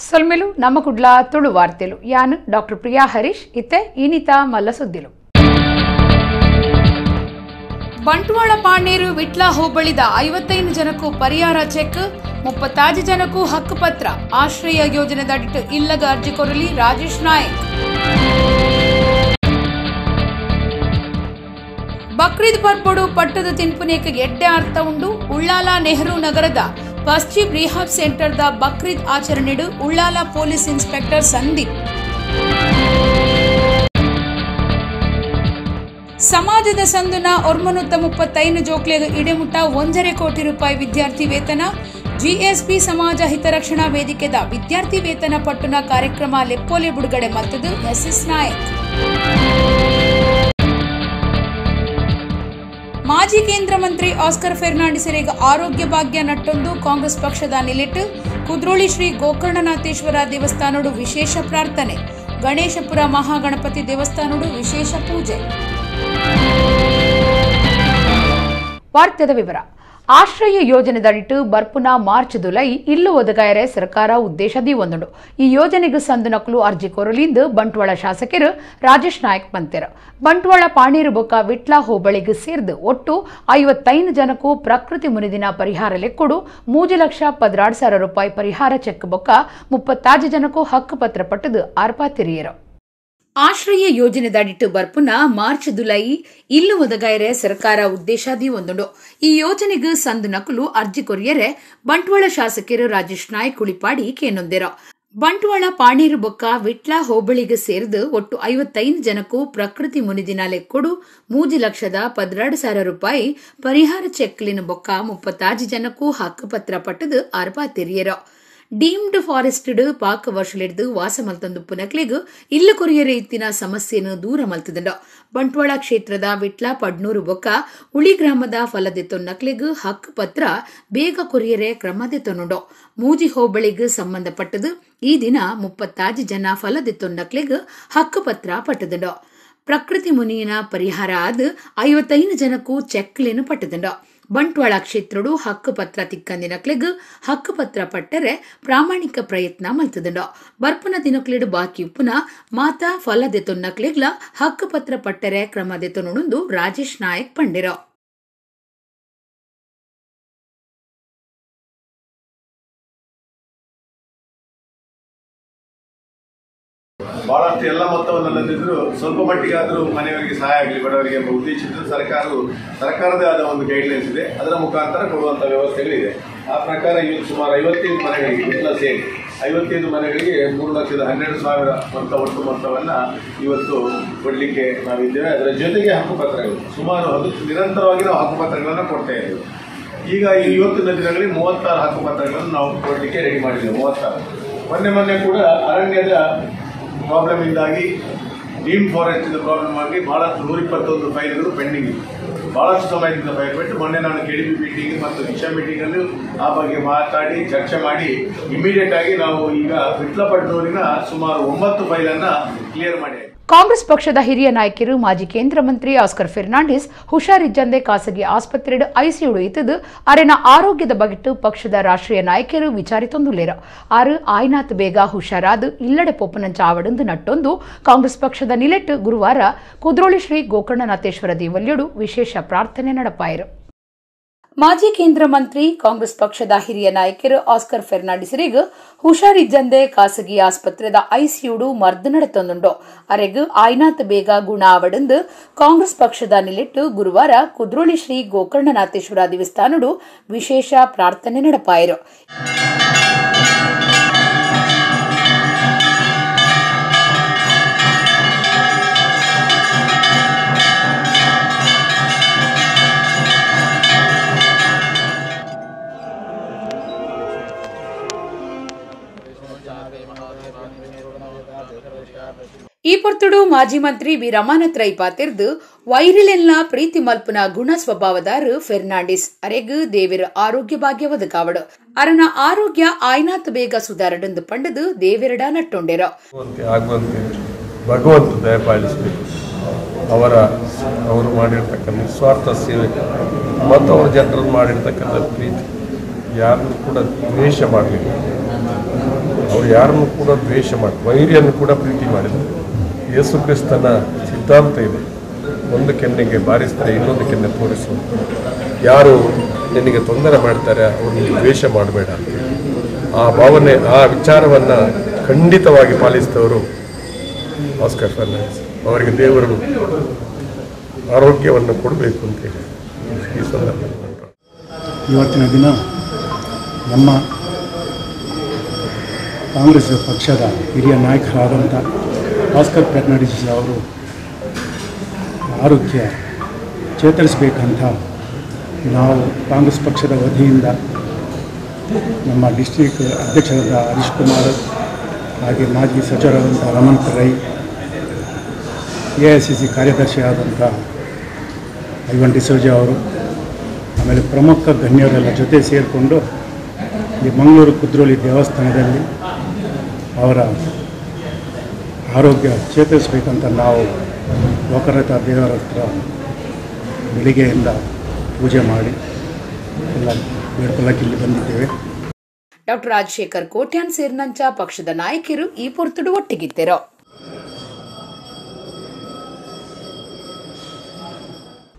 ಸೊಲ್ಮೆಲು ನಮ್ಮ ಕುಡ್ಲ ತುಳು ವಾರ್ತೆಲು ಯಾನು ಡಾಕ್ಟರ್ ಪ್ರಿಯಾ ಹರೀಶ್ ಇತ್ತೆ ಇನಿತಾ ಮಲ್ಲ ಸುದ್ದಿಲು. ಬಂಟ್ವಾಳ ಪಾಣೇರು ವಿಟ್ಲ ಹೋಬಳಿದ 55 ಜನಕ್ಕೂ ಪರಿಹಾರ ಚೆಕ್, 35 ಜನಕ್ಕೂ ಹಕ್ಕುಪತ್ರ. ಆಶ್ರಯ ಯೋಜನೆದಡಿಟ್ಟು ಇಲ್ಲಗ ಅರ್ಜಿ ಕೊರಲಿ ರಾಜೇಶ್ ನಾಯಕ್. ಬಕ್ರೀದ್ ಪರ್ಪೊಡು ಪಟ್ಟದ ತಿನ್ಪುನೇಕ ಎಡ್ಡೆ ಅರ್ಥ ಉಂಡು. ಉಳ್ಳಾಲ ನೆಹರು ನಗರದ ಪಶ್ಚಿಮ್ ರಿಹಾಬ್ ಸೆಂಟರ್ದ ಬಕ್ರೀದ್ ಆಚರಣೆಡು ಉಳ್ಳಾಲ ಪೊಲೀಸ್ ಇನ್ಸ್ಪೆಕ್ಟರ್ ಸಂದೀಪ್. ಸಮಾಜದ ಸಂದುನ 135 ಜೋಕ್ಲೆಗ್ ಇಡೆಮುಟ್ಟ 1.5 ಕೋಟಿ ರೂಪಾಯಿ ವಿದ್ಯಾರ್ಥಿ ವೇತನ. ಜಿಎಸ್ಪಿ ಸಮಾಜ ಹಿತರಕ್ಷಣಾ ವೇದಿಕೆದ ವಿದ್ಯಾರ್ಥಿ ವೇತನ ಪಟ್ಟುನ ಕಾರ್ಯಕ್ರಮ ಲೆಪ್ಪೋಲೆ ಬಿಡುಗಡೆ ಮಲ್ತದು ಎಸ್ ನಾಯಕ್. ಮಾಜಿ ಕೇಂದ್ರ ಮಂತ್ರಿ ಆಸ್ಕರ್ ಫೆರ್ನಾಂಡಿಸರಿಗೆ ಆರೋಗ್ಯ ಭಾಗ್ಯ ನಟ್ಟೊಂದು ಕಾಂಗ್ರೆಸ್ ಪಕ್ಷದ ನಿಲೆಟ್ಟು ಕುದ್ರೋಳಿ ಶ್ರೀ ಗೋಕರ್ಣನಾಥೇಶ್ವರ ದೇವಸ್ಥಾನಡು ವಿಶೇಷ ಪ್ರಾರ್ಥನೆ. ಗಣೇಶಪುರ ಮಹಾಗಣಪತಿ ದೇವಸ್ಥಾನಡು ವಿಶೇಷ ಪೂಜೆ. ವಾರ್ತೆದ ವಿವರ. ಆಶ್ರಯ ಯೋಜನೆದಡಿಟ್ಟು ಬರ್ಪುನ ಮಾರ್ಚ್ ದುಲೈ ಇಲ್ಲು ಒದಗಾಯರೆ ಸರ್ಕಾರ ಉದ್ದೇಶ ದೀವೊಂದುಂಡು. ಈ ಯೋಜನೆಗೆ ಸಂದು ನಕಲು ಅರ್ಜಿ ಕೋರಲಿಂದು ಬಂಟ್ವಾಳ ಶಾಸಕರು ರಾಜೇಶ್ ನಾಯಕ್ ಬಂತೆರು. ಬಂಟ್ವಾಳ ಪಾಣೀರು ಬೊಕ್ಕ ವಿಟ್ಲ ಹೋಬಳಿಗೆ ಸೇರ್ದು ಒಟ್ಟು 55 ಜನಕ್ಕೂ ಪ್ರಕೃತಿ ಮುನಿದಿನ ಪರಿಹಾರ ಲೆಕ್ಕೊಡು 3,12,000 ರೂಪಾಯಿ ಪರಿಹಾರ ಚೆಕ್ ಬೊಕ್ಕ 35 ಜನಕ್ಕೂ ಹಕ್ಕುಪತ್ರ ಪಟ್ಟದು ಆರ್ಪಾತಿರಿಯರು. ಆಶ್ರಯ ಯೋಜನೆದಡಿಟ್ಟು ಬರ್ಪುನ ಮಾರ್ಚ್ ದುಲೈ ಇಲ್ಲು ಒದಗಾಯರೆ ಸರ್ಕಾರ ಉದ್ದೇಶ ದೀವೊಂದುಂಡು. ಈ ಯೋಜನೆಗೆ ಸಂದು ನಕಲು ಅರ್ಜಿ ಕೊರಿಯರೆ ಬಂಟ್ವಾಳ ಶಾಸಕರು ರಾಜೇಶ್ ನಾಯ್ಕ್ ಉಳಿಪಾಡಿ ಕೇನೊಂದಿರು. ಬಂಟ್ವಾಳ ಪಾಣೀರು ಬೊಕ್ಕ ವಿಟ್ಲ ಹೋಬಳಿಗೆ ಸೇರಿದು ಒಟ್ಟು 55 ಜನಕ್ಕೂ ಪ್ರಕೃತಿ ಮುನಿದಿನ ಲೆಕ್ಕೊಡು 3,12,000 ರೂಪಾಯಿ ಪರಿಹಾರ ಚೆಕ್ಲಿನ ಬೊಕ್ಕ 35 ಜನಕ್ಕೂ ಹಕ್ಕುಪತ್ರ ಪಟ್ಟದು ಆರ್ಪಾತಿರಿಯರು. ಡೀಮ್ಡ್ ಫಾರೆಸ್ಟೆಡ್ ಪಾಕ ವರ್ಷಲಿಡ್ದು ವಾಸ ಮಲ್ತಂದು ಪುನಕ್ಲೆಗ್ ಇಲ್ಲ ಕೊರಿಯರೆ ಇತ್ತಿನ ಸಮಸ್ಯೆಯನ್ನು ದೂರ ಮಲ್ತದಂಡ. ಬಂಟ್ವಾಳ ಕ್ಷೇತ್ರದ ವಿಟ್ಲ ಪಡ್ನೂರು ಬೊಕ್ಕ ಉಳಿ ಗ್ರಾಮದ ಫಲದೆತ್ತೊನ್ನಕ್ಲೆಗ್ ಹಕ್ಕು ಪತ್ರ ಬೇಗ ಕೊರಿಯರೆ ಕ್ರಮದೆತ್ತೊನ್ನುಂಡು. ಮೂಜಿ ಹೋಬಳಿಗ್ ಸಂಬಂಧಪಟ್ಟದು ಈ ದಿನ 35 ಜನ ಫಲದೆತ್ತೊನ್ನಕ್ಲೆಗ್ ಹಕ್ಕು ಪತ್ರ ಪಟ್ಟದಂಡ. ಪ್ರಕೃತಿ ಮುನಿಯನ ಪರಿಹಾರ ಆದ 55 ಜನಕ್ಕೂ ಚೆಕ್ಲೇನು ಪಟ್ಟದಂಡ. ಬಂಟ್ವಾಳ ಕ್ಷೇತ್ರಡು ಹಕ್ಕುಪತ್ರ ತಿಕ್ಕಂದಿನಕ್ಲೆಗ್ ಹಕ್ಕುಪತ್ರ ಪಟ್ಟರೆ ಪ್ರಾಮಾಣಿಕ ಪ್ರಯತ್ನ ಮಲ್ತದಂಡ. ಬರ್ಪುನ ದಿನಕ್ಲೆಡು ಬಾಕಿ ಉಪ್ಪುನ ಮಾತಾ ಫಲದೆತೊನ್ನಕ್ಲೆಗ್ಲ ಹಕ್ಕುಪತ್ರ ಪಟ್ಟರೆ ಕ್ರಮದೆತೊನುಂದು ರಾಜೇಶ್ ನಾಯಕ್ ಪಂಡಿರ. ಬಹಳಷ್ಟು ಎಲ್ಲ ಮೊತ್ತವನ್ನು ತಂದಿದ್ರು, ಸ್ವಲ್ಪ ಮಟ್ಟಿಗಾದರೂ ಮನೆಯವರಿಗೆ ಸಹಾಯ ಆಗಲಿ ಬಡವರಿಗೆ ಎಂಬ ಉದ್ದೇಶದಿಂದ ಸರ್ಕಾರದೇ ಆದ ಒಂದು ಗೈಡ್ಲೈನ್ಸ್ ಇದೆ, ಅದರ ಮುಖಾಂತರ ಕೊಡುವಂಥ ವ್ಯವಸ್ಥೆಗಳಿದೆ. ಆ ಪ್ರಕಾರ ಇವತ್ತು ಸುಮಾರು 55 ಮನೆಗಳಿಗೆ ಎಲ್ಲ ಸೇರಿ 55 ಮನೆಗಳಿಗೆ 3,12,000 ಮೊತ್ತ ಒಟ್ಟು ಮೊತ್ತವನ್ನು ಇವತ್ತು ಕೊಡಲಿಕ್ಕೆ ನಾವಿದ್ದೇವೆ. ಅದರ ಜೊತೆಗೆ ಹಕ್ಕುಪತ್ರಗಳು ಸುಮಾರು ನಿರಂತರವಾಗಿ ನಾವು ಹಕ್ಕುಪತ್ರಗಳನ್ನು ಕೊಡ್ತಾ ಇದ್ದೇವೆ. ಈಗ ಇವತ್ತಿನ ದಿನಗಳಲ್ಲಿ 36 ಹಕ್ಕುಪತ್ರಗಳನ್ನು ನಾವು ಕೊಡಲಿಕ್ಕೆ ರೆಡಿ ಮಾಡಿದ್ದೇವೆ. 36 ಮೊನ್ನೆ ಕೂಡ ಅರಣ್ಯದ ಪ್ರಾಬ್ಲಮಿಂದಾಗಿ ಡೀಮ್ ಫಾರೆಸ್ಟ್ ಪ್ರಾಬ್ಲಮ್ ಆಗಿ ಭಾಳಷ್ಟು 121 ಫೈಲ್ಗಳು ಪೆಂಡಿಂಗ್ ಇತ್ತು. ಭಾಳಷ್ಟು ಸಮಯದಿಂದ ಫೈಲ್ ಬಿಟ್ಟು ಮೊನ್ನೆ ನಾನು ಕೆ ಡಿ ಬಿ ಮೀಟಿಂಗ್ ಮತ್ತು ದಿಶಾ ಮೀಟಿಂಗಲ್ಲೂ ಆ ಬಗ್ಗೆ ಮಾತಾಡಿ ಚರ್ಚೆ ಮಾಡಿ ಇಮಿಡಿಯೇಟ್ ಆಗಿ ನಾವು ಈಗ ವಿಟ್ಲಪಟ್ಟೂರಿನ ಸುಮಾರು 9 ಫೈಲನ್ನು ಕ್ಲಿಯರ್ ಮಾಡಿ. ಕಾಂಗ್ರೆಸ್ ಪಕ್ಷದ ಹಿರಿಯ ನಾಯಕರು ಮಾಜಿ ಕೇಂದ್ರ ಮಂತ್ರಿ ಆಸ್ಕರ್ ಫೆರ್ನಾಂಡಿಸ್ ಹುಷಾರಿಜ್ಜಂದೆ ಖಾಸಗಿ ಆಸ್ಪತ್ರೆ ಐಸಿಯು ಇತ್ತದು ಅರೆನ ಆರೋಗ್ಯದ ಬಗೆಟ್ಟು ಪಕ್ಷದ ರಾಷ್ಟ್ರೀಯ ನಾಯಕರು ವಿಚಾರಿತೊಂದುಲ್ಲೇರು. ಆರು ಆಯ್ನಾತ್ ಬೇಗ ಹುಷಾರಾದ ಇಲ್ಲಡೆ ಪೊಪ್ಪನಂಚ ಆವಡಂದು ನಟ್ಟೊಂದು ಕಾಂಗ್ರೆಸ್ ಪಕ್ಷದ ನಿಲೆಟ್ಟು ಗುರುವಾರ ಕುದ್ರೋಳಿ ಶ್ರೀ ಗೋಕರ್ಣನಾಥೇಶ್ವರ ದೇವಲ್ಯಡು ವಿಶೇಷ ಪ್ರಾರ್ಥನೆ ನಡಪಾಯರು. ಮಾಜಿ ಕೇಂದ್ರ ಮಂತ್ರಿ ಕಾಂಗ್ರೆಸ್ ಪಕ್ಷದ ಹಿರಿಯ ನಾಯಕರು ಆಸ್ಕರ್ ಫೆರ್ನಾಂಡಿಸರಿಗ್ ಹುಷಾರಿಜ್ಜಂದೆ ಖಾಸಗಿ ಆಸ್ಪತ್ರೆದ ಐಸಿಯುಡು ಮರ್ದು ನಡೆತೊಂದುಂಡು. ಅರೆಗ್ ಆಯ್ನಾತ್ ಬೇಗ ಗುಣ ಆವಡಂದು ಕಾಂಗ್ರೆಸ್ ಪಕ್ಷದ ನಿಲೆಟ್ಟು ಗುರುವಾರ ಕುದ್ರೋಳಿ ಶ್ರೀ ಗೋಕರ್ಣನಾಥೇಶ್ವರ ದೇವಸ್ಥಾನಡು ವಿಶೇಷ ಪ್ರಾರ್ಥನೆ ನಡಪಾಯರು. ಈ ಪೊರ್ತುಡು ಮಾಜಿ ಮಂತ್ರಿ ವಿ ರಮಾನಾಥ್ ರೈ ಪಾತಿರ್ದು ವೈರಿಲೆಲ್ಲ ಪ್ರೀತಿ ಮಲ್ಪುನ ಗುಣ ಸ್ವಭಾವದಾರು ಫೆರ್ನಾಂಡಿಸ್ ಅರೆಗ್ ದೇವಿರ ಆರೋಗ್ಯ ಭಾಗ್ಯ ಒದಗಾವಡು. ಅರನ ಆರೋಗ್ಯ ಆಯ್ನಾತ್ ಬೇಗ ಸುಧಾರಡೆಂದು ಪಂಡದು ದೇವಿರಡ ನಟ್ಟೊಂಡೆರೋ. ಆಗುವಂತೆ ಭಗವಂತ ದಯಪಾಲಿಸಬೇಕು. ಅವರು ಮಾಡಿರ್ತಕ್ಕಂಥ ನಿಸ್ವಾರ್ಥ ಸೇವೆ ಮತ್ತು ಅವರ ಜನರನ್ನು ಮಾಡಿರ್ತಕ್ಕಂಥ ಪ್ರೀತಿ ಯಾರನ್ನು ಕೂಡ ದ್ವೇಷ ಮಾಡಲಿಲ್ಲ. ಅವರು ಅವರು ಯಾರನ್ನು ಕೂಡ ದ್ವೇಷ ಮಾಡಿ ವೈರಿಯನ್ನು ಕೂಡ ಪ್ರೀತಿ ಮಾಡಿದರು. ಯೇಸು ಕ್ರಿಸ್ತನ ಸಿದ್ಧಾಂತ ಇದೆ, ಒಂದು ಕೆನ್ನೆಗೆ ಬಾರಿಸ್ತಾರೆ ಇನ್ನೊಂದು ಕೆನ್ನೆ ತೋರಿಸು, ಯಾರು ನಿನಗೆ ತೊಂದರೆ ಮಾಡ್ತಾರೆ ಅವ್ರನ್ನ ದ್ವೇಷ ಮಾಡಬೇಡ ಅಂತ. ಆ ಭಾವನೆ, ಆ ವಿಚಾರವನ್ನು ಖಂಡಿತವಾಗಿ ಪಾಲಿಸಿದವರು ಆಸ್ಕರ್ ಫರ್ನಾಂಡಿಸ್. ಅವರಿಗೆ ದೇವರು ಆರೋಗ್ಯವನ್ನು ಕೊಡಬೇಕು ಅಂತೇಳಿ ಈ ಸಂದರ್ಭದಲ್ಲಿ ಇವತ್ತಿನ ದಿನ ನಮ್ಮ ಕಾಂಗ್ರೆಸ್ ಪಕ್ಷದ ಹಿರಿಯ ನಾಯಕರಾದಂಥ ಆಸ್ಕರ್ ಫರ್ನಾಂಡಿಸ್ ಅವರು ಆರೋಗ್ಯ ಚೇತರಿಸಬೇಕಂತ ನಾವು ಕಾಂಗ್ರೆಸ್ ಪಕ್ಷದ ವತಿಯಿಂದ ನಮ್ಮ ಡಿಸ್ಟ್ರಿಕ್ಟ್ ಅಧ್ಯಕ್ಷರಾದ ಹರೀಶ್ ಕುಮಾರ್, ಹಾಗೆ ಮಾಜಿ ಸಚಿವರಾದಂಥ ರಮಣ್ ರೈ, AICC ಕಾರ್ಯದರ್ಶಿಯಾದಂಥ ಐವನ್ ಡಿಸೋಜಾ ಅವರು, ಆಮೇಲೆ ಪ್ರಮುಖ ಗಣ್ಯರೆಲ್ಲ ಜೊತೆ ಸೇರಿಕೊಂಡು ಈ ಮಂಗಳೂರು ಕುದ್ರೋಳಿ ದೇವಸ್ಥಾನದಲ್ಲಿ ಅವರ ಆರೋಗ್ಯ ಚೇತರಿಸಬೇಕಂತ ನಾವು ಲೋಕನಾಥ ದೇವರ ಹತ್ರ ಬೆಳಿಗ್ಗೆಯಿಂದ ಪೂಜೆ ಮಾಡಿ ಎಲ್ಲ ಬೇಡ್ಕೊಳ್ಳೋಕೆ ಇಲ್ಲಿ ಬಂದಿದ್ದೇವೆ. ಡಾಕ್ಟರ್ ರಾಜಶೇಖರ್ ಕೋಟ್ಯಾನ್ ಸೇರಿನಂಚ ಪಕ್ಷದ ನಾಯಕರು ಈ ಪೊರ್ತುಡು ಒಟ್ಟಿಗಿದ್ದರು.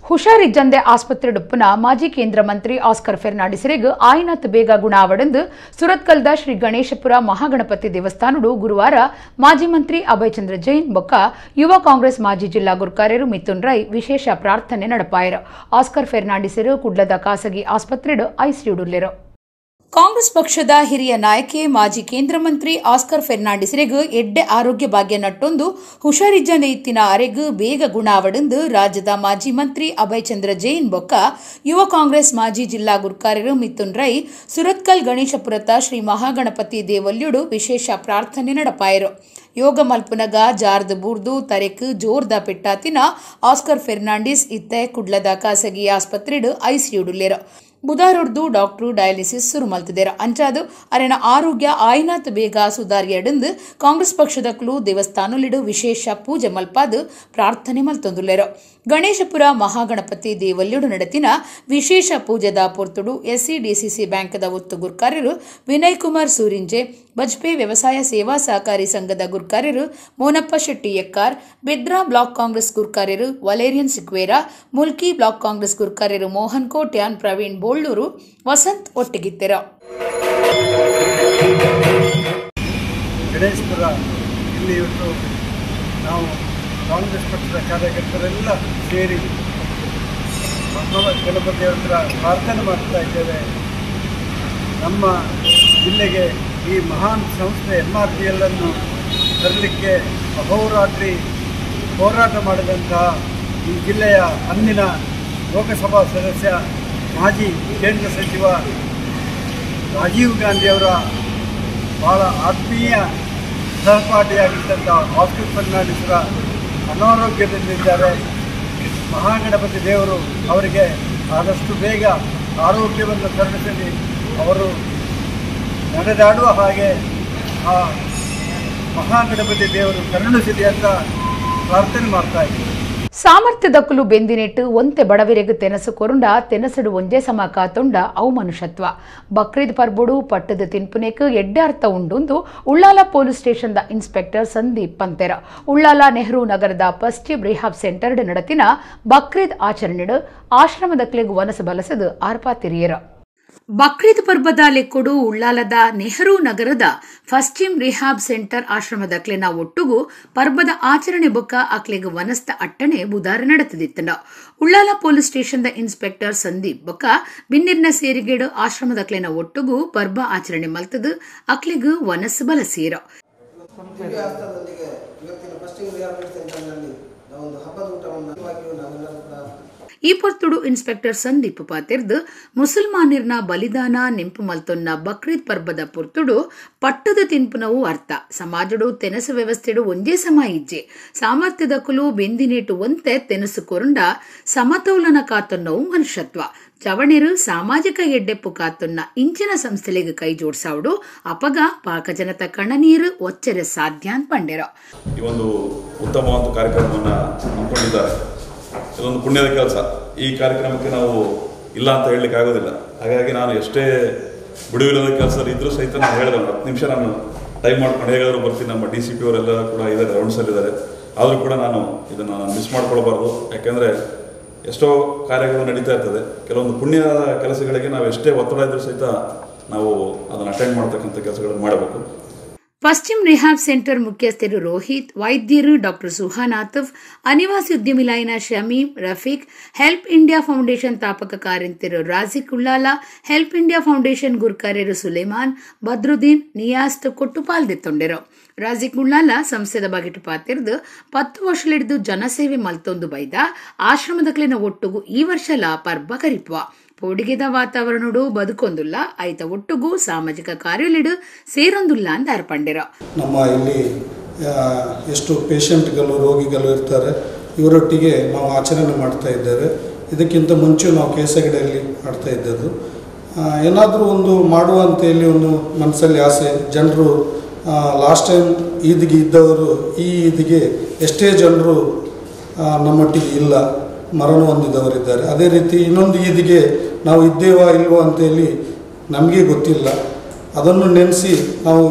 ಹುಷಾರಿಜ್ಜಂದೆ ಆಸ್ಪತ್ರೆ ಡುಪ್ಪುನ ಮಾಜಿ ಕೇಂದ್ರ ಮಂತ್ರಿ ಆಸ್ಕರ್ ಫೆರ್ನಾಂಡಿಸರಿಗೆ ಆಯ್ನಾತ್ ಬೇಗ ಗುಣ ಆವಡೆಂದು ಸುರತ್ಕಲ್ದ ಶ್ರೀ ಗಣೇಶಪುರ ಮಹಾಗಣಪತಿ ದೇವಸ್ಥಾನಡು ಗುರುವಾರ ಮಾಜಿ ಮಂತ್ರಿ ಅಭಯಚಂದ್ರ ಜೈನ್ ಬೊಕ್ಕ ಯುವ ಕಾಂಗ್ರೆಸ್ ಮಾಜಿ ಜಿಲ್ಲಾ ಗುರ್ಕಾರ್ಯರು ಮಿಥುನ್ ರೈ ವಿಶೇಷ ಪ್ರಾರ್ಥನೆ ನಡಪಾಯರು. ಆಸ್ಕರ್ ಫೆರ್ನಾಂಡಿಸರು ಕುಡ್ಲದ ಖಾಸಗಿ ಆಸ್ಪತ್ರೆಡು ಐಸಿಯುಡುಲ್ಲೆರು. ಕಾಂಗ್ರೆಸ್ ಪಕ್ಷದ ಹಿರಿಯ ನಾಯಕಿ ಮಾಜಿ ಕೇಂದ್ರ ಮಂತ್ರಿ ಆಸ್ಕರ್ ಫೆರ್ನಾಂಡಿಸರಿಗೆ ಎಡ್ಡೆ ಆರೋಗ್ಯ ಭಾಗ್ಯ ನಟ್ಟೊಂದು ಹುಷಾರಿಜ್ಜಂದೆ ಇತ್ತಿನ ಅರೆಗು ಬೇಗ ಗುಣ ಆವಡೆಂದು ರಾಜ್ಯದ ಮಾಜಿ ಮಂತ್ರಿ ಅಭಯಚಂದ್ರ ಜೈನ್ ಬೊಕ್ಕ ಯುವ ಕಾಂಗ್ರೆಸ್ ಮಾಜಿ ಜಿಲ್ಲಾ ಗುರ್ಕಾರ್ಯರು ಮಿಥುನ್ ರೈ ಸುರತ್ಕಲ್ ಗಣೇಶಪುರತ ಶ್ರೀ ಮಹಾಗಣಪತಿ ದೇವಲ್ಯುಡು ವಿಶೇಷ ಪ್ರಾರ್ಥನೆ ನಡಪಾಯರು. ಯೋಗ ಮಲ್ಪುನಗ ಜಾರ್ದು ಬೂರ್ದು ತರೆಕ್ ಜೋರ್ದ ಪೆಟ್ಟಾತಿನ ಆಸ್ಕರ್ ಫೆರ್ನಾಂಡಿಸ್ ಇತ್ತೆ ಕುಡ್ಲದ ಖಾಸಗಿ ಆಸ್ಪತ್ರೆಡು ಐಸಿಯುಡುಲ್ಲೆರು. ಬುಧಾರೊಡ್ದು ಡಾಕ್ಟರ್ ಡಯಾಲಿಸಿಸ್ ಶುರು ಮಲ್ತಿದ್ದೇರು. ಅಂಚಾದು ಅರೆನ ಆರೋಗ್ಯ ಆಯ್ನಾತ್ ಬೇಗ ಸುಧಾರಿಯಡೆಂದು ಕಾಂಗ್ರೆಸ್ ಪಕ್ಷದ ಕ್ಲೂ ದೇವಸ್ಥಾನಲಿಡು ವಿಶೇಷ ಪೂಜೆ ಮಲ್ಪಾದು ಪ್ರಾರ್ಥನೆ ಮಲ್ತೊಂದುಲ್ಲೆರು. ಗಣೇಶಪುರ ಮಹಾಗಣಪತಿ ದೇವಲ್ಯುಡು ನಡೆತಿನ ವಿಶೇಷ ಪೂಜೆದ ಪೊರ್ತುಡು ಎಸ್ಸಿಡಿಸಿಸಿ ಬ್ಯಾಂಕ್ದ ಒತ್ತು ಗುರ್ಕಾರ್ಯರು ವಿನಯ್ ಕುಮಾರ್ ಸೂರಿಂಜೆ, ಬಜ್ಪೆ ವ್ಯವಸಾಯ ಸೇವಾ ಸಹಕಾರಿ ಸಂಘದ ಗುರ್ಕಾರ್ಯರು ಮೋನಪ್ಪ ಶೆಟ್ಟಿ ಎಕ್ಕಾರ್, ಬೆದ್ರಾ ಬ್ಲಾಕ್ ಕಾಂಗ್ರೆಸ್ ಗುರ್ಕಾರ್ಯರು ವಲೇರಿಯನ್ ಸಿಕ್ವೇರಾ, ಮುಲ್ಕಿ ಬ್ಲಾಕ್ ಕಾಂಗ್ರೆಸ್ ಗುರ್ಕಾರ್ಯರು ಮೋಹನ್ ಕೋಟ್ಯಾನ್, ಪ್ರವೀಣ್ ಬೋಳ್ಳೂರು, ವಸಂತ್ ಒಟ್ಟಿಗಿತ್ತೆರು. ಗಣೇಶಪುರ ಇಲ್ಲಿ ಇವತ್ತು ನಾವು ಕಾಂಗ್ರೆಸ್ ಪಕ್ಷದ ಕಾರ್ಯಕರ್ತರೆಲ್ಲ ಸೇರಿ ಗಣಪತಿಯ ಹತ್ರ ಪ್ರಾರ್ಥನೆ ಮಾಡ್ತಾ ಇದ್ದೇವೆ. ನಮ್ಮ ಜಿಲ್ಲೆಗೆ ಈ ಮಹಾನ್ ಸಂಸ್ಥೆ MRPL ಅನ್ನು ತರಲಿಕ್ಕೆ ಅಹೋರಾತ್ರಿ ಹೋರಾಟ ಮಾಡಿದಂತಹ ಈ ಜಿಲ್ಲೆಯ ಅಂದಿನ ಲೋಕಸಭಾ ಸದಸ್ಯ ಮಾಜಿ ಕೇಂದ್ರ ಸಚಿವ ರಾಜೀವ್ ಗಾಂಧಿಯವರ ಭಾಳ ಆತ್ಮೀಯ ಸಹಪಾಠಿಯಾಗಿದ್ದಂಥ ಆಸ್ಕರ್ ಫರ್ನಾಂಡಿಸರ ಅನಾರೋಗ್ಯದಿಂದಿದ್ದಾರೆ. ಮಹಾಗಣಪತಿ ದೇವರು ಅವರಿಗೆ ಆದಷ್ಟು ಬೇಗ ಆರೋಗ್ಯವನ್ನು ಕರುಣಿಸಲಿ, ಅವರು ನಡೆದಾಡುವ ಹಾಗೆ ಆ ಮಹಾಗಣಪತಿ ದೇವರು ಕರುಣಿಸಲಿ ಅಂತ ಪ್ರಾರ್ಥನೆ ಮಾಡ್ತಾ ಇದ್ದೀವಿ. ಸಾಮರ್ಥ್ಯದಕ್ಕಲು ಬೆಂದಿನೆಟ್ಟು ಒಂತೆ ಬಡವಿರೆಗು ತೆನಸು ಕೊರುಂಡ ತೆನಸಡು ಒಂಜೆ ಸಮ ಕಾತೊಂಡ ಅವು ಮನುಷ್ಯತ್ವ. ಬಕ್ರೀದ್ ಪರ್ಬುಡು ಪಟ್ಟದ ತಿನ್ಪುನೇಕು ಎಡ್ಡೆ ಅರ್ಥ ಉಂಡುಂದು ಉಳ್ಳಾಲ ಪೊಲೀಸ್ ಸ್ಟೇಷನ್ದ ಇನ್ಸ್ಪೆಕ್ಟರ್ ಸಂದೀಪ್ ಪಂತೆರ. ಉಳ್ಳಾಲ ನೆಹರು ನಗರದ ಪಶ್ಚಿಮ್ ರಿಹಾಬ್ ಸೆಂಟರ್ಡ್ ನಡತಿನ ಬಕ್ರೀದ್ ಆಚರಣೆಡು ಆಶ್ರಮದಕ್ಲೆಗ್ ವನಸು ಬಲಸದು ಆರ್ಪಾತಿರಿಯರ. ಬಕ್ರೀದ್ ಪರ್ಬದ ಲೆಕ್ಕೊಡು ಉಳ್ಳಾಲದ ನೆಹರು ನಗರದ ಪಶ್ಚಿಮ್ ರಿಹಾಬ್ ಸೆಂಟರ್ ಆಶ್ರಮದಕ್ಲೆನ ಒಟ್ಟುಗು ಪರ್ಬದ ಆಚರಣೆ ಬೊಕ್ಕ ಅಕ್ಲೆಗ್ ವನಸ್ತ ಅಟ್ಟಣೆ ಬುಧಾರ ನಡೆತದಿತ್ತಂಡ. ಉಳ್ಳಾಲ ಪೊಲೀಸ್ ಸ್ಟೇಷನ್ದ ಇನ್ಸ್ಪೆಕ್ಟರ್ ಸಂದೀಪ್ ಬೊಕ್ಕ ಬಿನ್ನಿರ್ನ ಸೇರಿಗೇಡು ಆಶ್ರಮದಕ್ಲೆನ ಒಟ್ಟುಗು ಪರ್ಬ ಆಚರಣೆ ಮಲ್ತದು ಅಕ್ಲೆಗ್ ವನಸ್ ಬಲಸೀರ. ಈ ಪೊರ್ತುಡು ಇನ್ಸ್ಪೆಕ್ಟರ್ ಸಂದೀಪ್ ಪಾತಿರ್ದು ಮುಸಲ್ಮಾನಿರ್ನ ಬಲಿದಾನ ನೆಂಪು ಮಲ್ತೊನ್ನ ಬಕ್ರೀದ್ ಪರ್ಬದ ಪೊರ್ತುಡು ಪಟ್ಟದ ತಿನ್ಪುನವು ಅರ್ಥ. ಸಮಾಜಡು ತೆನಸು ವ್ಯವಸ್ಥೆಡು ಒಂದೇ ಸಮ ಇಜ್ಜೆ ಸಾಮರ್ಥ್ಯದ ಕುಲು ಬೆಂದಿನೇಟು ಒಂತೆ ತೆನಸು ಕೊರುಂಡ ಸಮತೋಲನ ಕಾತೊನ್ನವು ಮನುಷ್ಯತ್ವ. ಚವಣಿರು ಸಾಮಾಜಿಕ ಎಡ್ಡೆಪ್ಪು ಕಾತೊನ್ನ ಇಂಚಿನ ಸಂಸ್ಥೆಲೆಗ್ ಕೈ ಜೋಡ್ಸಾವುಡು ಅಪಗ ಪಾಕ ಜನತ ಕಣ್ಣನೀರು ಒಚ್ಚರೆ ಸಾಧ್ಯ ಅಂತ ಪಂಡೆರ. ಈ ಒಂದು ಉತ್ತಮವಾದ ಕಾರ್ಯಕ್ರಮವನ್ನು ಹಮ್ಮಿಕೊಂಡಿದ್ದಾರೆ. ಇದೊಂದು ಪುಣ್ಯದ ಕೆಲಸ. ಈ ಕಾರ್ಯಕ್ರಮಕ್ಕೆ ನಾವು ಇಲ್ಲ ಅಂತ ಹೇಳಲಿಕ್ಕೆ ಆಗೋದಿಲ್ಲ. ಹಾಗಾಗಿ ನಾನು ಎಷ್ಟೇ ಬಿಡುವಿಲ್ಲದ ಕೆಲಸ ಇದ್ದರೂ ಸಹಿತ ನಾನು ಹೇಳಿದೆ, 10 ನಿಮಿಷ ನಾನು Time ಮಾಡ್ಕೊಂಡು ಹೇಗಾದರೂ ಬರ್ತೀನಿ. ನಮ್ಮ D C P ಅವರೆಲ್ಲ ಕೂಡ ಇದ್ದಾರೆ, ರೌಂಡ್ಸಲ್ಲಿದ್ದಾರೆ. ಆದರೂ ಕೂಡ ನಾನು ಇದನ್ನು ಮಿಸ್ ಮಾಡ್ಕೊಳ್ಬಾರ್ದು. ಯಾಕೆಂದರೆ ಎಷ್ಟೋ ಕಾರ್ಯಗಳು ನಡೀತಾ ಇರ್ತದೆ, ಕೆಲವೊಂದು ಪುಣ್ಯದ ಕೆಲಸಗಳಿಗೆ ನಾವು ಎಷ್ಟೇ ಒತ್ತಡ ಇದ್ದರೂ ಸಹಿತ ನಾವು ಅದನ್ನು ಅಟೆಂಡ್ ಮಾಡ್ತಕ್ಕಂಥ ಕೆಲಸಗಳನ್ನು ಮಾಡಬೇಕು. ಪಶ್ಚಿಮ್ ರಿಹಾಬ್ ಸೆಂಟರ್ ಮುಖ್ಯಸ್ಥರು ರೋಹಿತ್, ವೈದ್ಯರು ಡಾಕ್ಟರ್ ಸುಹಾನಾಥವ್, ಅನಿವಾಸಿ ಉದ್ಯಮಿಲಾಯಿನ Shameem Rafiq, help India foundation ತಾಪಕ ಕಾರ್ಯಂತರು Razik Ullal, help India foundation ಗುರ್ಕಾರ್ಯರು ಸುಲೇಮಾನ್, ಬದ್ರುದ್ದೀನ್, ನಿಯಾಸ್ ಕೊಟ್ಟು ಪಾಲ್ದೆತ್ತೊಂಡೆರು. ರಾಜಿಕ್ ಉಳ್ಳಾಲ ಸಂಸ್ಥೆದ ಬಗೆಟು ಪಾತಿರ್ದು 10 ವರ್ಷಲಿಡಿದು ಜನಸೇವೆ ಮಲ್ತೊಂದು ಬೈದ ಆಶ್ರಮದಕ್ಲಿನ ಒಟ್ಟುಗು ಈ ವರ್ಷಲ ಪರ್ಬ ಕರಿಪುವ ಪೋಡಿಗೆದ ವಾತಾವರಣಡು ಬದುಕೊಂದುಲ್ಲ, ಆಯ್ತ ಒಟ್ಟುಗೂ ಸಾಮಾಜಿಕ ಕಾರ್ಯಲಿಡು ಸೇರೊಂದುಲ್ಲ ಅಂತ ಅರ್ಪಂಡಿರ. ನಮ್ಮ ಇಲ್ಲಿ ಎಷ್ಟು ಪೇಷಂಟ್ಗಳು ರೋಗಿಗಳು ಇರ್ತಾರೆ, ಇವರೊಟ್ಟಿಗೆ ನಾವು ಆಚರಣೆ ಮಾಡ್ತಾ ಇದ್ದೇವೆ. ಇದಕ್ಕಿಂತ ಮುಂಚೆ ನಾವು ಕೇಸಗಡೆಯಲ್ಲಿ ಆಡ್ತಾ ಇದ್ದದ್ದು. ಏನಾದರೂ ಒಂದು ಮಾಡುವ ಅಂತೇಳಿ ಒಂದು ಮನಸ್ಸಲ್ಲಿ ಆಸೆ. ಜನರು ಲಾಸ್ಟ್ ಟೈಮ್ ಈದ್ಗೆ ಇದ್ದವರು ಈ ಈದ್ಗೆ ಎಷ್ಟೇ ಜನರು ನಮ್ಮೊಟ್ಟಿಗೆ ಇಲ್ಲ, ಮರಣ ಹೊಂದಿದವರಿದ್ದಾರೆ. ಅದೇ ರೀತಿ ಇನ್ನೊಂದು ಈದಿಗೆ ನಾವು ಇದ್ದೇವಾ ಇಲ್ವೋ ಅಂತೇಳಿ ನಮಗೆ ಗೊತ್ತಿಲ್ಲ. ಅದನ್ನು ನೆನೆಸಿ ನಾವು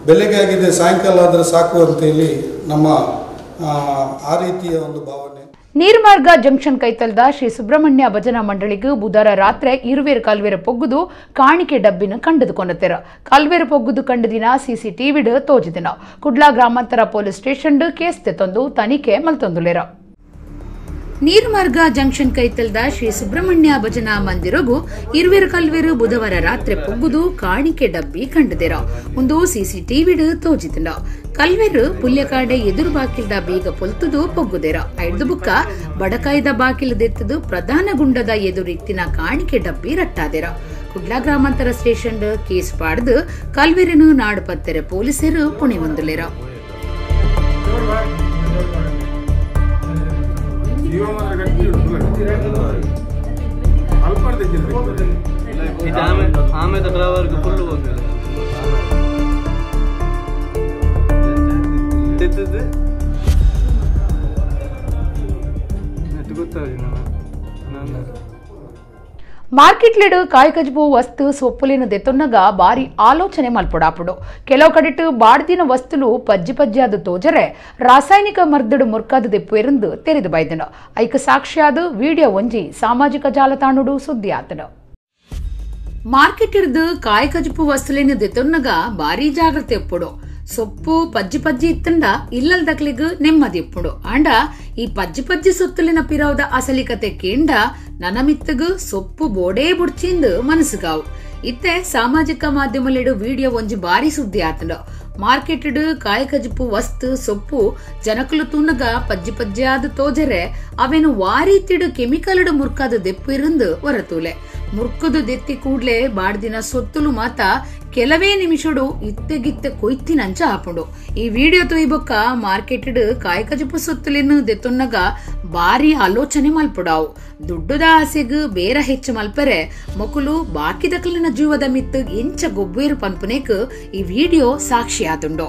ಬೆಳಗ್ಗೆ ಆಗಿದೆ ಸಾಯಂಕಾಲ ಆದರೆ ಸಾಕು ಅಂತೇಳಿ ನಮ್ಮ ಆ ರೀತಿಯ ಒಂದು ಭಾವನೆ. ನೀರ್ಮಾರ್ಗ ಜಂಕ್ಷನ್ ಕೈತಲ್ದ ಶ್ರೀ ಸುಬ್ರಹ್ಮಣ್ಯ ಭಜನಾ ಮಂಡಳಿಗೂ ಬುಧವಾರ ರಾತ್ರಿ ಇರುವೇರು ಕಾಲ್ವೇರು ಪೊಗ್ಗುದು ಕಾಣಿಕೆ ಡಬ್ಬಿನ ಕಂಡುಕೊಂಡತೆರ. ಕಾಲ್ವೇರು ಪೊಗ್ಗುದು ಕಂಡು ದಿನ ಸಿಸಿಟಿವಿಡ್ ತೋಜಿದಿನ. ಕುಡ್ಲಾ ಗ್ರಾಮಾಂತರ police station case ತಂದು ತನಿಖೆ ಮಲ್ತೊಂದುಲೇರ. ನೀರ್ಮಾರ್ಗ ಜಂಕ್ಷನ್ ಕೈತಲ್ದ ಶ್ರೀ ಸುಬ್ರಹ್ಮಣ್ಯ ಭಜನಾ ಮಂದಿರಗೂ ಇರುವೇರು ಕಲ್ವೇರು ಬುಧವಾರ ರಾತ್ರಿ ಪೊಗ್ಗುದು ಕಾಣಿಕೆ ಡಬ್ಬಿ ಕಂಡುದಿರ. ಒಂದು ಸಿಸಿಟಿವಿಡ್ ತೋಜಿತಂಡ. ಕಲ್ವೇರು ಪುಲ್ಯಕಾಡೆ ಎದುರು ಬಾಕಿಲ್ದ ಬೀಗ ಪೊಲ್ತುದು ಪೊಗ್ಗುದಿರ. ಐದು ಬುಕ್ಕ ಬಡಕಾಯ್ದ ಬಾಕಿಲದೆತ್ತದು ಪ್ರಧಾನ ಗುಂಡದ ಎದುರಿತ್ತಿನ ಕಾಣಿಕೆ ಡಬ್ಬಿ ರಟ್ಟಾದಿರ. ಕುಡ್ಲಾ ಗ್ರಾಮಾಂತರ ಸ್ಟೇಷನ್ ಕೇಸ್ ಪಾಡ್ದು ಕಲ್ವೇರನು ನಾಡು ಪತ್ತೆರೆ ಪೊಲೀಸರು ಪುಣೆ ಹೊಂದಲಿರ. ಮಾರ್ಕೆಟ್ ಲೆಡು ಕಾಯ್ಕಜ್ಬು ವಸ್ತು ಸೊಪ್ಪುಲಿನ ದೆತ್ತೊನ್ನಗ ಬಾರಿ ಆಲೋಚನೆ ಮಲ್ಪೊಡಾಪುಡು. ಕೆಲವು ಕಡೆಟು ಬಾಡ್ದಿನ ವಸ್ತುಲು ಪಜ್ಜಿ ಪಜ್ಜಿಯಾದ ತೋಜರೆ ರಾಸಾಯನಿಕ ಮರ್ದಡು ಮುರ್ಕಾದ ದೆಪ್ಪು ತೆರೆದು ಬೈದನು. ಐಕ ಸಾಕ್ಷಿಯಾದ ವಿಡಿಯೋ ಒಂಜಿ ಸಾಮಾಜಿಕ ಜಾಲತಾಣುಡು ಸುದ್ದಿ ಆತನು. ಮಾರ್ಕೆಟ್ ಇರ್ದು ಕಾಯ್ಕಜ್ಬು ವಸ್ತುಲಿನ ದೆತ್ತೊನ್ನಗ ಬಾರಿ ಜಾಗ್ರತೆ ಎಪ್ಪುಡು. ಸೊಪ್ಪು ಪಜ್ಜಿ ಪಜ್ಜಿ ಇತ್ತಂಡ ಇಲ್ಲಲ್ದಕ್ಲಿಗ್ ನೆಮ್ಮದಿ ಇಪ್ಪುಡು. ಆಂಡ ಈ ಪಜ್ಜಿ ಪಜ್ಜಿ ಸೊತ್ತುಲಿನ ಪಿರವದ ಅಸಲಿಕತೆ ಕೇಂಡ ನನಮಿತ್ತಗು ಸೊಪ್ಪು ಬೋಡೇ ಬುಡ್ಚಿಂದು ಮನಸ್ಸುಗಾವು. ಇತ್ತೆ ಸಾಮಾಜಿಕ ಮಾಧ್ಯಮಲಿಡು ವಿಡಿಯೋ ಒಂಜಿ ಬಾರಿ ಸುದ್ದಿ ಆತಂಡು. ಮಾರ್ಕೆಟ್ ಕಾಯಕಜಿಪು ವಸ್ತು ಸೊಪ್ಪು ಜನಕಲು ತೂನಗ ಪಜ್ಜಿ ಪಜ್ಜಿಯಾದ ತೋಜರೆ ಅವೇನು ವಾರೀತಿಡು ಕೆಮಿಕಲ್ಡು ಮುರ್ಕಾದ ದೆಪ್ಪು ಇರಂದು ಹೊರತೂಲೆ. ಮುರ್ಕದು ದೆತ್ತಿ ಕೂಡ್ಲೆ ಬಾಡ್ದಿನ ಸೊತ್ತುಲು ಮಾತ ಕೆಲವೇ ನಿಮಿಷಡು ಇತ್ತೆಗಿತ್ತೆ ಕೊಯ್ತಿನಂಚ ಆಪುಂಡು. ಈ ವಿಡಿಯೋ ತೊಯ್ಬೊಕ್ಕ ಮಾರ್ಕೆಟ್ ಕಾಯಕಜಿಪು ಸೊತ್ತುಲಿನ ದೆತ್ತೊನ್ನಗ ಬಾರಿ ಆಲೋಚನೆ ಮಲ್ಪುಡಾವು. ದುಡ್ಡುದ ಆಸೆಗ್ ಬೇರ ಹೆಚ್ಚು ಮಲ್ಪರೆ ಮೊಕುಲು ಬಾಕಿದಕಲಿನ ಜೀವದ ಮಿತ್ತು ಎಂಚ ಗೊಬ್ಬೇರು ಪನ್ಪುನೇಕ್ ಈ ವಿಡಿಯೋ ಸಾಕ್ಷಿ ಆತುಂಡು.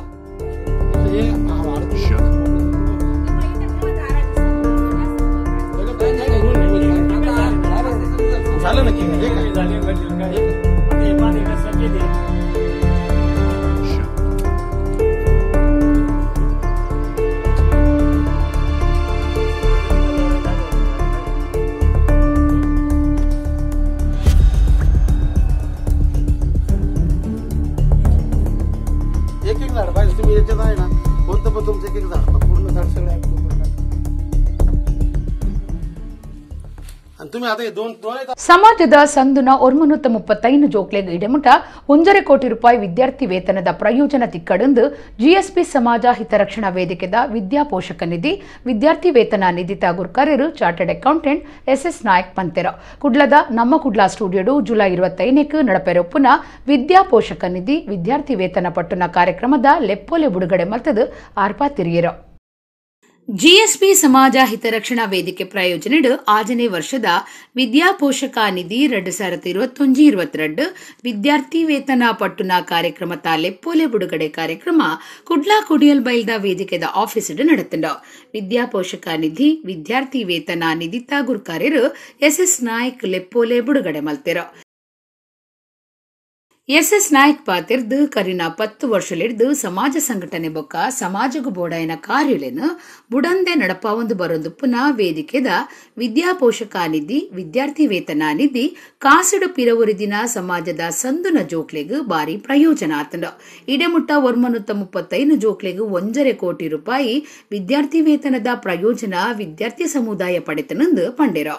एक एक झाड पाहिजे तुम्ही याच्यात आहे ना, कोणतं पण तुमचं एक एक झाड पूर्ण झाड सगळे. ಸಮಾಜದ ಸಂದುನ 135 ಜೋಕ್ಲೆಗ್ ಇಡೆಮುಟ 1.5 ಕೋಟಿ ರೂಪಾಯಿ ವಿದ್ಯಾರ್ಥಿ ವೇತನದ ಪ್ರಯೋಜನ ತಿಕ್ಕಡೆಂದು ಜಿಎಸ್ಪಿ ಸಮಾಜ ಹಿತರಕ್ಷಣಾ ವೇದಿಕೆದ ವಿದ್ಯಾ ಪೋಷಕ ನಿಧಿ ವಿದ್ಯಾರ್ಥಿ ವೇತನ ನಿಧಿ ತಾಗೂರ್ಕರರು chartered accountant S S Nayak ಪಂತೆರ. ಕುಡ್ಲದ ನಮ್ಮ ಕುಡ್ಲಾ ಸ್ಟುಡಿಯೋಡು ಜುಲೈ 25ಕ್ಕೆ ನಡಪೆರೊಪ್ಪುನ ವಿದ್ಯಾ ಪೋಷಕ ನಿಧಿ ವಿದ್ಯಾರ್ಥಿ ವೇತನ ಪಟ್ಟುನ ಕಾರ್ಯಕ್ರಮದ ಲೆಪ್ಪೋಲೆ ಬಿಡುಗಡೆ ಮಲ್ತದು ಆರ್ಪಾ ತಿರಿಯರು. ಜಿಎಸ್ಪಿ ಸಮಾಜ ಹಿತರಕ್ಷಣಾ ವೇದಿಕೆ ಪ್ರಾಯೋಜನೆಡು ಆಜನೇ ವರ್ಷದ ವಿದ್ಯಾ ಪೋಷಕ ನಿಧಿ 2021-22 ವಿದ್ಯಾರ್ಥಿ ವೇತನ ಪಟ್ಟುನ ಕಾರ್ಯಕ್ರಮ ಲೆಪ್ಪೋಲೆ ಬಿಡುಗಡೆ ಕಾರ್ಯಕ್ರಮ ಕುಡ್ಲಾ ಕೊಡಿಯಲ್ ಬೈಲ್ದ ವೇದಿಕೆದ ಆಫೀಸ್ ನಡೆತಂಡ. ವಿದ್ಯಾ ಪೋಷಕ ನಿಧಿ ವಿದ್ಯಾರ್ಥಿ ವೇತನ ನಿಧಿ ತಾಗೂರ್ಕಾರ್ಯರು ಎಸ್ಎಸ್ ನಾಯಕ್ ಲೆಪ್ಪೋಲೆ ಬಿಡುಗಡೆ ಮಲ್ತೆರ. ಎಸ್ಎಸ್ ನಾಯಕ್ ಪಾತಿರ್ದು ಕರಿನ 10 ವರ್ಷಲಿಡ್ದು ಸಮಾಜ ಸಂಘಟನೆ ಬೊಕ್ಕ ಸಮಾಜಗು ಬೋಡಾಯನ ಕಾರ್ಯಲೆನ್ ಬುಡಂದೆ ನಡಪಾವೊಂದು ಬರೊಂದು ಪುನಃ ವೇದಿಕೆದ ವಿದ್ಯಾಪೋಷಕ ನಿಧಿ, ವಿದ್ಯಾರ್ಥಿ ವೇತನ ನಿಧಿ ಕಾಸುಡು ಪಿರವುರಿ ದಿನ ಸಮಾಜದ ಸಂದುನ ಜೋಕ್ಲೆಗ್ ಬಾರಿ ಪ್ರಯೋಜನ ಆತಂಡು. ಇಡೆಮುಟ್ಟ 135 ಜೋಕ್ಲೆಗ್ 1.5 ಕೋಟಿ ರೂಪಾಯಿ ವಿದ್ಯಾರ್ಥಿ ವೇತನದ ಪ್ರಯೋಜನ ವಿದ್ಯಾರ್ಥಿ ಸಮುದಾಯ ಪಡೆತನಂದು ಪಂಡೆರು.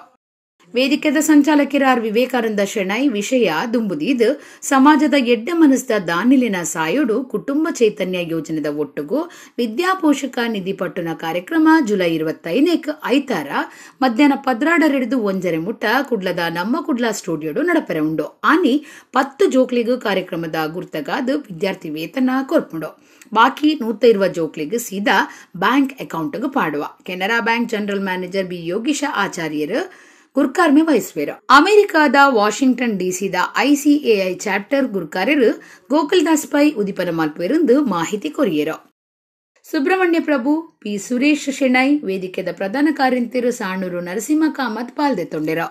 ವೇದಿಕೆದ ಸಂಚಾಲಕರ ಆರ್ ವಿವೇಕಾನಂದ ಶೆಣೈ ವಿಷಯ ದುಂಬುದೀದು ಸಮಾಜದ ಎಡ್ಡೆ ಮನಸ್ದ ದಾನಿಲಿನ ಸಾಯೋಡು ಕುಟುಂಬ ಚೈತನ್ಯ ಯೋಜನೆದ ಒಟ್ಟುಗು ವಿದ್ಯಾಪೋಷಕ ನಿಧಿ ಪಟ್ಟುನ ಕಾರ್ಯಕ್ರಮ ಜುಲೈ 25 ಐತಾರ ಮಧ್ಯಾಹ್ನ 12 1:30 ಮುಟ್ಟ ಕುಡ್ಲದ ನಮ್ಮ ಕುಡ್ಲ ಸ್ಟುಡಿಯೋಡು ನಡಪೆರೆ ಉಂಡು. ಆನಿ 10 ಜೋಕ್ಲಿಗೂ ಕಾರ್ಯಕ್ರಮದ ಗುರ್ತಗಾದ ವಿದ್ಯಾರ್ಥಿ ವೇತನ ಕೊರ್ಪುಂಡು. ಬಾಕಿ 120 ಜೋಕ್ಲಿಗೆ ಸೀದಾ ಬ್ಯಾಂಕ್ ಅಕೌಂಟ್ಗೆ ಪಾಡುವ. Canara bank general manager B Yogisha ಆಚಾರ್ಯರು ಗುರ್ಕಾರ್ಮೆ ವಹಿಸುವರು. ಅಮೆರಿಕದ Washington ಡಿಸಿದ ICAI chapter ಗುರ್ಕಾರ್ಯರು Gokaldas Pai ಉದಿಪನ ಮಲ್ಪುವೆರೆಂದು ಮಾಹಿತಿ ಕೊರಿಯರು. ಸುಬ್ರಹ್ಮಣ್ಯ ಪ್ರಭು, ಪಿ ಸುರೇಶ್ ಶೆಣೈ, ವೇದಿಕೆದ ಪ್ರಧಾನ ಕಾರ್ಯಂತಿರು ಸಾಣೂರು ನರಸಿಂಹ ಕಾಮತ್ ಪಾಲ್ದೆತ್ತೊಂಡೆರು.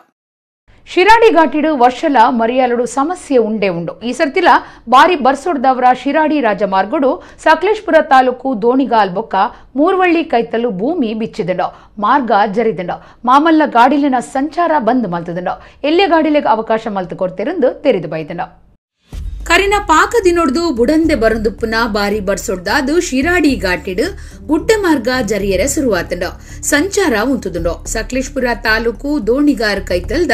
ಶಿರಾಡಿ ಘಾಟಿಡು ವರ್ಷಲ ಮರಿಯಾಲುಡು ಸಮಸ್ಯೆ ಉಂಡೆ ಉಂಡು. ಈ ಸರ್ತಿಲ ಬಾರಿ ಬರ್ಸೊಡ್ದವರ ಶಿರಾಡಿ ರಾಜಮಾರ್ಗಡು ಸಕಲೇಶ್ಪುರ ತಾಲೂಕು ದೋಣಿಗಾಲ್ ಬೊಕ್ಕ ಮೂರ್ವಳ್ಳಿ ಕೈತಲು ಭೂಮಿ ಬಿಚ್ಚಿದಂಡು, ಮಾರ್ಗ ಜರಿದಂಡು, ಮಾಮಲ್ಲ ಗಾಡಿಲಿನ ಸಂಚಾರ ಬಂದ್ ಮಲ್ತದಂಡು, ಎಲ್ಲೆ ಗಾಡಿಲಿಗೆ ಅವಕಾಶ ಮಲ್ತು ಕೊಡ್ತಿರಂದು ತೆರೆದು ಬೈದಂಡು. ಕರಿನ ಪಾಕ ದಿನೊಡ್ದು ಬುಡಂದೆ ಬರಂದುಪ್ಪುನ ಬಾರಿ ಬರ್ಸೊಡ್ದಾದು ಶಿರಾಡಿ ಘಾಟಿಡು ಗುಡ್ಡೆ ಮಾರ್ಗ ಜರಿಯರೆ ಶುರುವಾತಂಡು, ಸಂಚಾರ ಉಂಟುದುಂಡು. ಸಕಲೇಶ್ಪುರ ತಾಲೂಕು ದೋಣಿಗಾರ್ ಕೈತಲ್ದ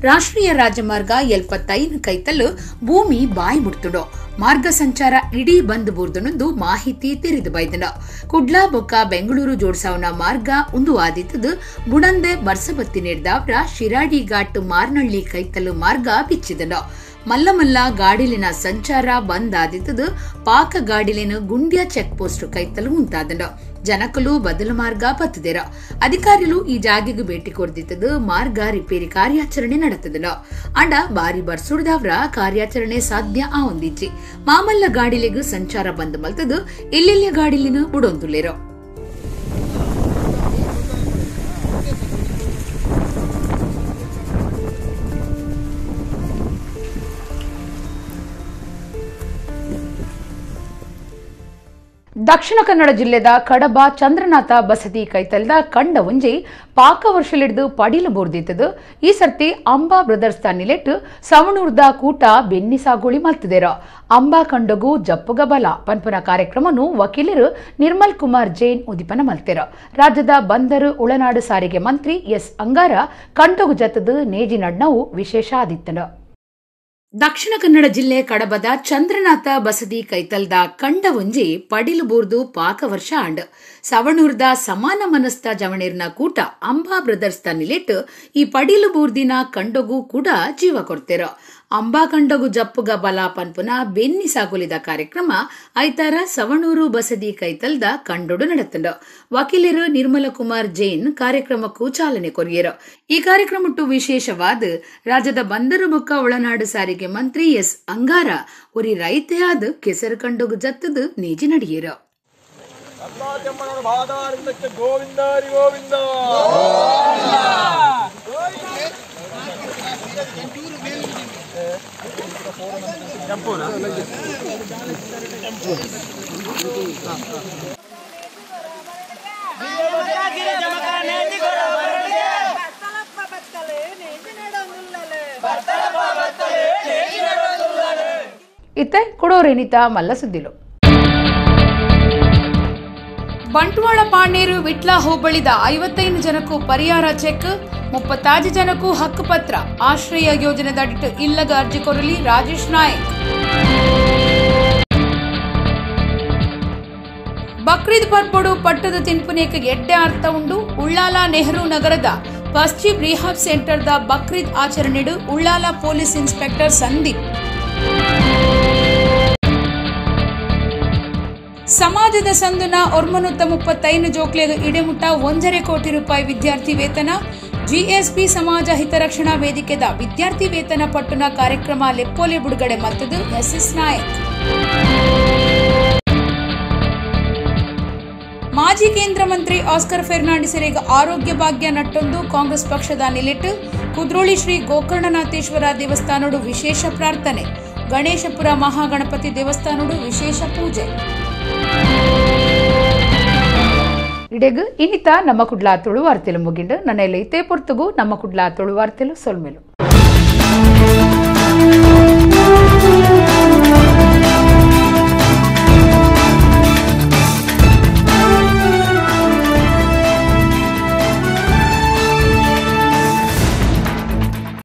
ರಾಷ್ಟ್ರೀಯ ರಾಜಮಾರ್ಗ 75 ಕೈತಲ್ ಭೂಮಿ ಬಾಯಿ ಮುಡ್ತುಂಡು, ಮಾರ್ಗ ಸಂಚಾರ ಇಡೀ ಬಂದ್ ಬೂರ್ದನೊಂದು ಮಾಹಿತಿ ತೆರೆದು ಬೈದಂಡು. ಕುಡ್ಲಾ ಬೊಕ್ಕ ಬೆಂಗಳೂರು ಜೋಡ್ಸಾವನ ಮಾರ್ಗ ಉಂದು ಆದಿತ್ತದು ಬುಡಂದೆ ಬರ್ಸಬತ್ತಿ ನೀಡ್ದಾವ್ರ ಶಿರಾಡಿ ಘಾಟ್ ಮಾರ್ನಳ್ಳಿ ಕೈತಲು ಮಾರ್ಗ ಬಿಚ್ಚಿದಂಡು. ಮಲ್ಲ ಮಲ್ಲ ಗಾಡಿಲಿನ ಸಂಚಾರ ಬಂದ್ ಆದಿತ್ತದು ಪಾಕ ಗಾಡಿಲಿನ ಗುಂಡ್ಯ ಚೆಕ್ ಪೋಸ್ಟ್ ಕೈತಲು ಉಂಟಾದಂಡು. ಜನಕಲು ಬದಲು ಮಾರ್ಗ ಪತ್ತದಿರ. ಅಧಿಕಾರಿಗಳು ಈ ಜಾಗೆಗೆ ಭೇಟಿ ಕೊಡ್ದಿತ್ತದು ಮಾರ್ಗ ರಿಪೇರಿ ಕಾರ್ಯಾಚರಣೆ ನಡೆತದನು. ಅಂಡ ಬಾರಿ ಬರ್ಸುಡ್ದವ್ರ ಕಾರ್ಯಾಚರಣೆ ಸಾಧ್ಯ ಆವೊಂದಿಜ್ಜಿ. ಮಾಮಲ್ಲ ಗಾಡಿಲಿಗೂ ಸಂಚಾರ ಬಂದ್ ಮಲ್ತದು ಎಲ್ಲೆಲ್ಲ ಗಾಡಿಲಿನ ಬುಡೊಂದುಲ್ಲೇರೋ. ದಕ್ಷಿಣ ಕನ್ನಡ ಜಿಲ್ಲೆದ ಕಡಬ ಚಂದ್ರನಾಥ ಬಸದಿ ಕೈತಲ್ದ ಕಂಡ ಒಂಜಿ ಪಾಕ ವರ್ಷಲಿಡ್ದು ಪಡಿಲು ಬೋರ್ದಿತ್ತದು. ಈ ಸರ್ತಿ ಅಂಬಾ ಬ್ರದರ್ಸ್ ತನ್ನಿಲೆಟ್ಟು ಸವಣೂರ್ದ ಕೂಟ ಬೆನ್ನಿ ಸಾಗುಳಿ ಮಲ್ತಿದೇರ. ಅಂಬಾ ಕಂಡಗು ಜಪ್ಪುಗ ಬಲ ಪನ್ಪುನ ಕಾರ್ಯಕ್ರಮನು ವಕೀಲರು ನಿರ್ಮಲ್ ಕುಮಾರ್ ಜೈನ್ ಉದಿಪನ ಮಲ್ತಿರ. ರಾಜ್ಯದ ಬಂದರು ಉಳನಾಡು ಸಾರಿಗೆ ಮಂತ್ರಿ ಎಸ್ ಅಂಗಾರ ಕಂಡಗು ಜತ್ತದು ನೇಜಿ ನಡ್ನವು ವಿಶೇಷ ಆದಿತ್ತನು. ದಕ್ಷಿಣ ಕನ್ನಡ ಜಿಲ್ಲೆ ಕಡಬದ ಚಂದ್ರನಾಥ ಬಸದಿ ಕೈತಲ್ದ ಕಂಡ ಒಂಜಿ ಪಡಿಲು ಬೂರ್ದು ಪಾಕ ವರ್ಷ ಆಂಡ್ ಸವಣೂರ್ದ ಸಮಾನ ಮನಸ್ತ ಜವಣೀರ್ನ ಕೂಟ ಅಂಬಾ ಬ್ರದರ್ಸ್ ತನ್ನಿಲೆಟ್ಟು ಈ ಪಡಿಲು ಬೂರ್ದಿನ ಕಂಡಗೂ ಕೂಡ ಜೀವ ಕೊಡ್ತಿರೋ. ಅಂಬಾ ಕಂಡಗು ಜಪ್ಪುಗ ಬಲ ಪನ್ಪುನ ಬೆನ್ನಿ ಸಾಗುಲಿದ ಕಾರ್ಯಕ್ರಮ ಐತಾರ ಸವಣೂರು ಬಸದಿ ಕೈತಲ್ದ ಕಂಡೊಡು ನಡೆತಂಡು. ವಕೀಲರು ನಿರ್ಮಲ ಕುಮಾರ್ ಜೈನ್ ಕಾರ್ಯಕ್ರಮಕ್ಕೂ ಚಾಲನೆ ಕೊರಿಯರು. ಈ ಕಾರ್ಯಕ್ರಮಟ್ಟು ವಿಶೇಷವಾದ ರಾಜ್ಯದ ಬಂದರು ಬೊಕ್ಕ ಒಳನಾಡು ಸಾರಿಗೆ ಮಂತ್ರಿ ಎಸ್ ಅಂಗಾರ ಒರಿ ರೈತೆಯಾದ ಕೆಸರು ಕಂಡಗು ಜತ್ತದು ನೇಜಿ ನಡೆಯರು. ಇತ್ತೆ ಕೊಡೋರೇನಿತ ಮಲ್ಲ ಸುದ್ದಿಲು. ಬಂಟ್ವಾಳ ಪಾಣೇರು ವಿಟ್ಲ ಹೋಬಳಿದ 55 ಜನಕ್ಕೂ ಪರಿಹಾರ ಚೆಕ್, 36 ಜನಕ್ಕೂ ಹಕ್ಕುಪತ್ರ. ಆಶ್ರಯ ಯೋಜನೆದಡಿಟ್ಟು ಇಲ್ಲಗ ಅರ್ಜಿ ಕೊರಲಿ ರಾಜೇಶ್ ನಾಯಕ್. ಬಕ್ರೀದ್ ಪರ್ಪೊಡು ಪಟ್ಟದ ತಿನ್ಪುನೇಕ ಎಡ್ಡೆ ಅರ್ಥ ಉಂಡು. ಉಳ್ಳಾಲ ನೆಹರು ನಗರದ ಪಶ್ಚಿಮ್ ರಿಹಾಬ್ ಸೆಂಟರ್ದ ಬಕ್ರೀದ್ ಆಚರಣೆಡು ಉಳ್ಳಾಲ ಪೊಲೀಸ್ ಇನ್ಸ್ಪೆಕ್ಟರ್ ಸಂದೀಪ್. ಸಮಾಜದ ಸಂದುನ 135 ಜೋಕ್ಲೆಗ್ ಇಡೆಮುಟ್ಟ 1.5 ಕೋಟಿ ರೂಪಾಯಿ ವಿದ್ಯಾರ್ಥಿ ವೇತನ. ಜಿಎಸ್ಪಿ ಸಮಾಜ ಹಿತರಕ್ಷಣಾ ವೇದಿಕೆದ ವಿದ್ಯಾರ್ಥಿ ವೇತನ ಪಟ್ಟುನ ಕಾರ್ಯಕ್ರಮ ಲೆಪ್ಪೋಲೆ ಬಿಡುಗಡೆ ಮಲ್ತದು ಎಸ್ಎಸ್ ನಾಯಕ್. ಮಾಜಿ ಕೇಂದ್ರ ಮಂತ್ರಿ ಆಸ್ಕರ್ ಫೆರ್ನಾಂಡಿಸರಿಗೆ ಆರೋಗ್ಯ ಭಾಗ್ಯ ನಟ್ಟೊಂದು ಕಾಂಗ್ರೆಸ್ ಪಕ್ಷದ ನಿಲೆಟ್ಟು ಕುದ್ರೋಳಿ ಶ್ರೀ ಗೋಕರ್ಣನಾಥೇಶ್ವರ ದೇವಸ್ಥಾನಡು ವಿಶೇಷ ಪ್ರಾರ್ಥನೆ. ಗಣೇಶಪುರ ಮಹಾಗಣಪತಿ ದೇವಸ್ಥಾನಡು ವಿಶೇಷ ಪೂಜೆ. ಇಡೆಗ್ ಇನ್ನಿತ ನಮ್ಮ ಕುಡ್ಲಾ ತುಳು ವಾರ್ತೆಲು ಮುಗಿಂಡು. ನನ್ನೆಲ್ಲ ಇತೇ ಪೊರ್ತುಗು ನಮ್ಮ ಕುಡ್ಲಾ ತುಳು ವಾರ್ತೆಲು ಸೊಲ್ಮೆಲು.